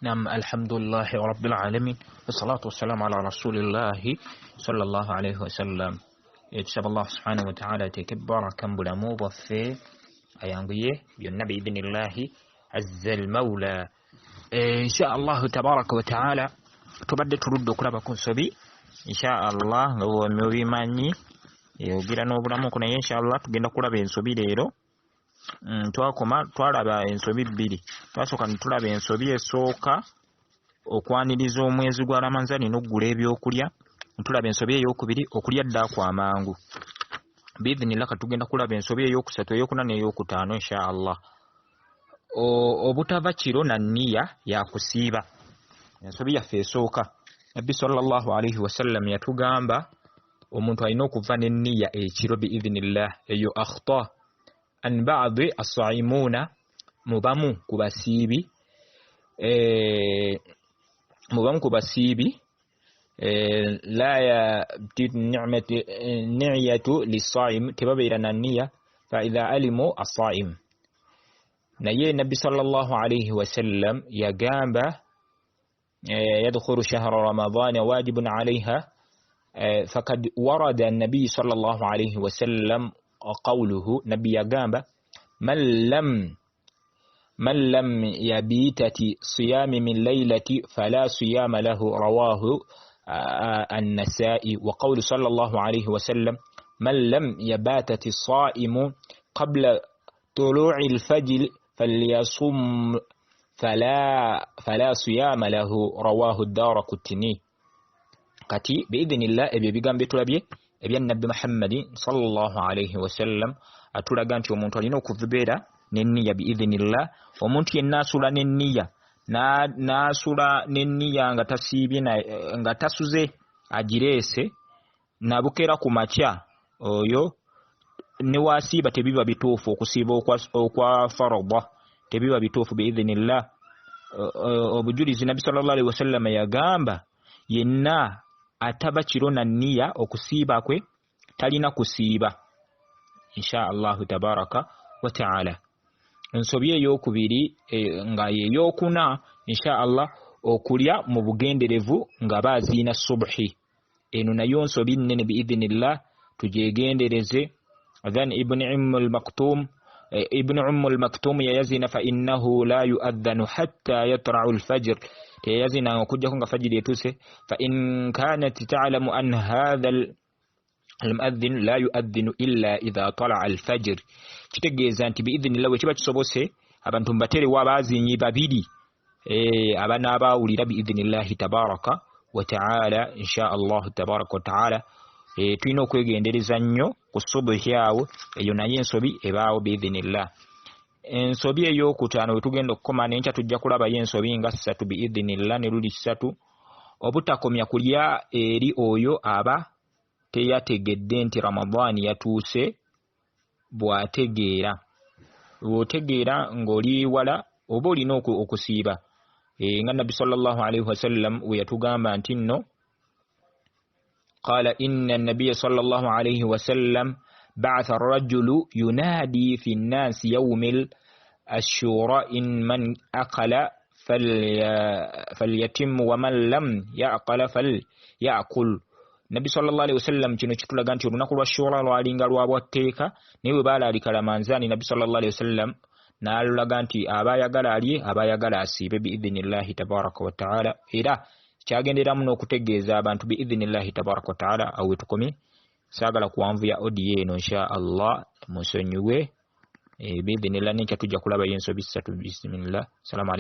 Nam, alhamdulillahi rabbil alamin, wassalatu wassalamu ala rasulillahi sallallahu alaihi wasallam. Tusaba Allah subhanahu wataala ateeke baraka mu bulamu bwaffe, ayanguye byonna biidhinillahi azza almaula. Insha Allahu tabaraka wataala tubadde tuludde okulaba ku nsobi, insha Allah nga bwemubimanyi ogira n'obulamu ku, naye insha Allah tugenda kulaba ensobi leero. Twakoma twalaba ensobi bbiri. Twasooka ne tulaba ensobi esooka, okwaniriza omwezi gwa Ramanzani n'oggula ebyokulya. Tulaba ensobi eyokubiri, okulya ddaaku amangu. Biidhinillah katugenda kulaba ensobi eyokusatu, eyokuna n'eyokutaano insha Allah. Obutava kiro na nniya yakusiiba, ensobi yaffe esooka. Nabbi sallallahu alaihi wasallam yatugamba omuntu alina okuva n'enniya ekiro biidhinillah. Eyo akhta an badi asaimuuna, mubamu ku basiibi, mubamu ku basiibi la yabti niyatu lisaim, tebabeera na nniya faidha alimu asaim. Naye nabbi sallallahu alaihi wasallam yagamba yadkhulu shahra ramadana wajibun alaiha, fakad warada nabiyi sallallahu alaihi wasallam qawluhu, nabbi yagamba man lam yabitati siyami min laylati fala siyama lahu, rawahu an-nasai. Wa qawlu sallallahu alayhi wasallam man lam yabatati saimu qabla tulu'i al-fajr falyasum fala siyama lahu, rawahu ad-daraqutni. Kati biidhnillah ebyo ebigambo byetulabye ebya nabbi Muhammadi sallallahu alaihi wasallam atulaga nti omuntu alina okubeera n'enniya biidhinillah. Omuntu yenna asula n'enniya, n'asula n'enniya nga tasiibye, nga tasuze agireese nabukeera ku makya, oyo ne wasiiba tebiba bituufu. Okusiiba okwa farada tebiba bituufu biidhinillah. Obujulizi, nabbi sallallahu alaihi wasallam yagamba yenna ataba kiro na nniya okusiiba kwe talina kusiiba insha Allahu tabaraka wa taala. Ensobi eyokubiri nga yeyokuna insha Allah, okulya mu bugenderevu nga baziina subuhi. Eno nayo nsobi nnene biidhinillah, tujegendereze. Adhan ibn Umm al-Maktum, ibn Umm al-Maktum yayazina fa innahu la yuadhanu hatta yatra'u al-fajr, teyazinanga okujjako nga fajiri etuuse. Fa in kanat ta'lamu an hadha almuadhin la yuadhinu illa idha tala'a alfajr, kitegeeza nti biidhinillah bwe kiba kisobose abantu mbaterewo abazinyi babiri abanaabawulira biidhinillahi tabaraka wa taala insha Allahu tabaraka wa taala. Tulina okwegendereza nnyo ku subuhi awo, eyo naye ensobi ebaawo biidhinillah. Ensobi eyokutaano wetugenda okukoma, nenkya tujja kulabayo ensobi nga ssatu biidhinillah, ne luli ssatu. Obutakomya kulya eri oyo aba teyategedde nti Ramadaani yatuuse. Bw'ategeera, bw'otegeera ng'oli wala oba olina okusiiba, nga nabbi sallallahu alaihi wasallam we yatugamba nti nno qala inna nabiya sallallahu alaihi wasallam ba'atha ar-rajulu yunadi fi nnasi yawmil ashura in man aqala falyatimmu wa man lam yaqala falyakul. Nabbi sallallahu alaihi wasallam kino kitulaga nti olunaku lwa shura lwalinga lwa bwatteeka, naye bwe baalaalika Ramanzaani nabbi sallallahu alaihi wasallam n'alulaga nti abayagala alye, abayagala asiibe biidhinillahi tabaraka wa taala. Era kyagenderamu n'okutegeeza abantu biidhinillahi tabaraka wa taala. Awo wetukomye, saagala kuwanvuya odiyo eno insha Allah, musonyiwe biidhinillah. Nenkya tujja kulabayo ensobi ssatu. Bismillah, salamu.